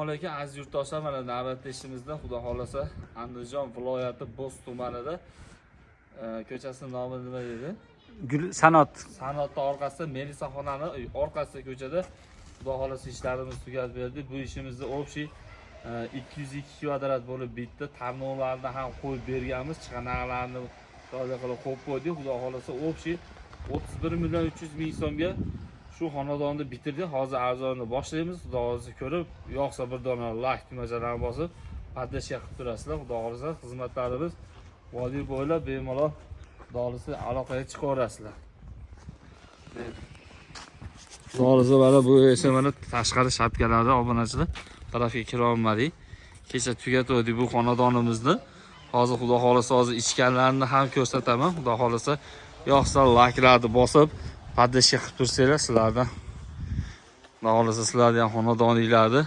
Alaykum, aziz yurtdoshlar. Mana navbatda ishimizda, Xudo xohlasa, Andijon viloyati Bo'z tumanida, ko'chasini nomi nima dedi? Gul San'at. San'atni orqasida, melisaxonani orqasida ko'chada, Xudo xohlasa, ishlarimiz tugatib berdik. Bu ishimizni общий 202 kvadrat bo'lib bitta tarnovlarni ham qo'yib berganmiz, chig'anaqlarni toza qilib qo'yib qo'ydik. Xudo xohlasa, общий 31 million 300 ming so'mga shu xonadonni bitirdik. Hozir arzonni boshlaymiz. Xudo xohlasa, ko'rib yoqsa, bir dona layk tugmachalarini bosib, поддержка qilib turasizlar. Xudo xohlasa, xizmatlarimiz vodiy bo'ylab bemalol, Xudo xohlasa, aloqaga chiqaverasizlar. Xudo xohlasa, mana bu esa mana tashqari shapkalarni, obunachilar, tarafga kira olmadik. Kecha tugatuvdik bu xonadonimizni. Hozir, Xudo xohlasa, hozir ichkarilarini ham ko'rsataman. Xudo xohlasa, yoqsa, layklarni bosib, поддержка qilib tursanglar sizlardan. Xudo xohlasa, sizlarni ham xonadoninglarni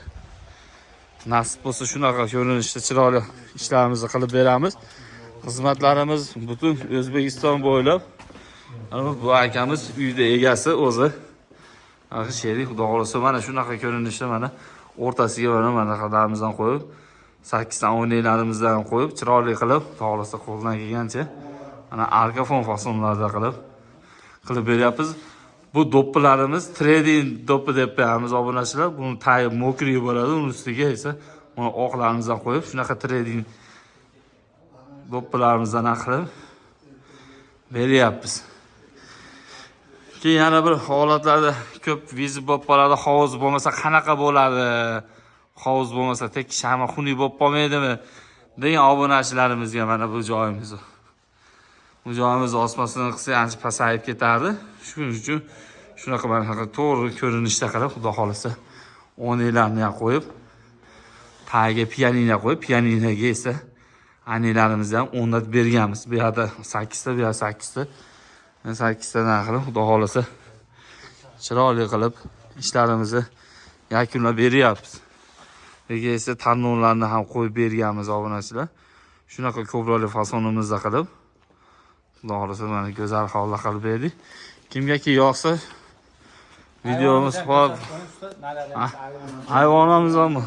nasib bo'lsa, shunaqa ko'rinishda chiroyli ishlarimizni qilib beramiz. Xizmatlarimiz butun O'zbekiston bo'ylab. Mana bu akamiz uyda egasi o'zi. Axir sherik, Xudo xohlasa, mana shunaqa ko'rinishda, mana o'rtasiga mana manaqalarimizdan qo'yib, sakkizta oynalarimizdan qo'yib, chiroyli qilib, Xudo xohlasa, qo'ldan kelgancha mana arka fon fasonlarda qilib beryapmiz. Bu do'ppilarimiz trading do'ppi deb qo'yamiz, obunachilar. Buni tagi мокрый bo'ladi, uni ustiga esa mana oqlarimizdan qo'yib, shunaqa trading do'ppilarimizdan qilib beryapmiz. Keyin yana bir holatlarda ko'p вызов bo'lib qoladi: hovuz bo'lmasa qanaqa bo'ladi, hovuz bo'lmasa tek shama xunuk bo'lib qolmaydimi degan obunachilarimizga mana bu joyimiz osmasini qilsak, ancha pasayib ketardi. Shuning uchun shunaqa, mana shunaqa to'g'ri ko'rinishda qilib, Xudo xohlasa, o'ninglarni ham qo'yib, tagiga pianino qo'yib, pianinoga esa anilarimizni ham o'rnatib berganmiz. Bu yoqda sakkizta, bu yoqda sakkizta, sakkiztadan qilib, Xudo xohlasa, chiroyli qilib ishlarimizni yakunlab beryapmiz. Lekin esa tarnovlarni ham qo'yib berganmiz, obunachilar. Shunaqa ko'proqli fasonimizda qilib, Xudo xohlasa, mana go'zal holda qilib berdik. Kimgaki yoqsa, videomiz hop. Ayvonimiz bormi?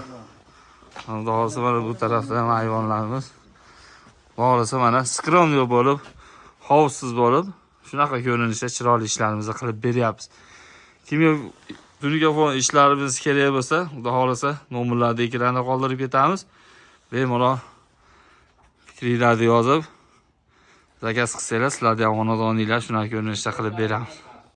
Xudo xohlasa, mana bu tarafda ham ayvonlarimiz. Xudo xohlasa, mana скромный bo'lib, hovuzsiz bo'lib, shunaqa ko'rinishda chiroyli ishlarimizni qilib beryapmiz. Kimga tunuka ishlarimiz kerak bo'lsa, Xudo xohlasa, nomerlarni ekranda qoldirib ketamiz. Bemalol fikringlarni yozib, zakaz qilsanglar, sizlarni ham xonadoninglar shunaqa ko'rinishda qilib beramiz.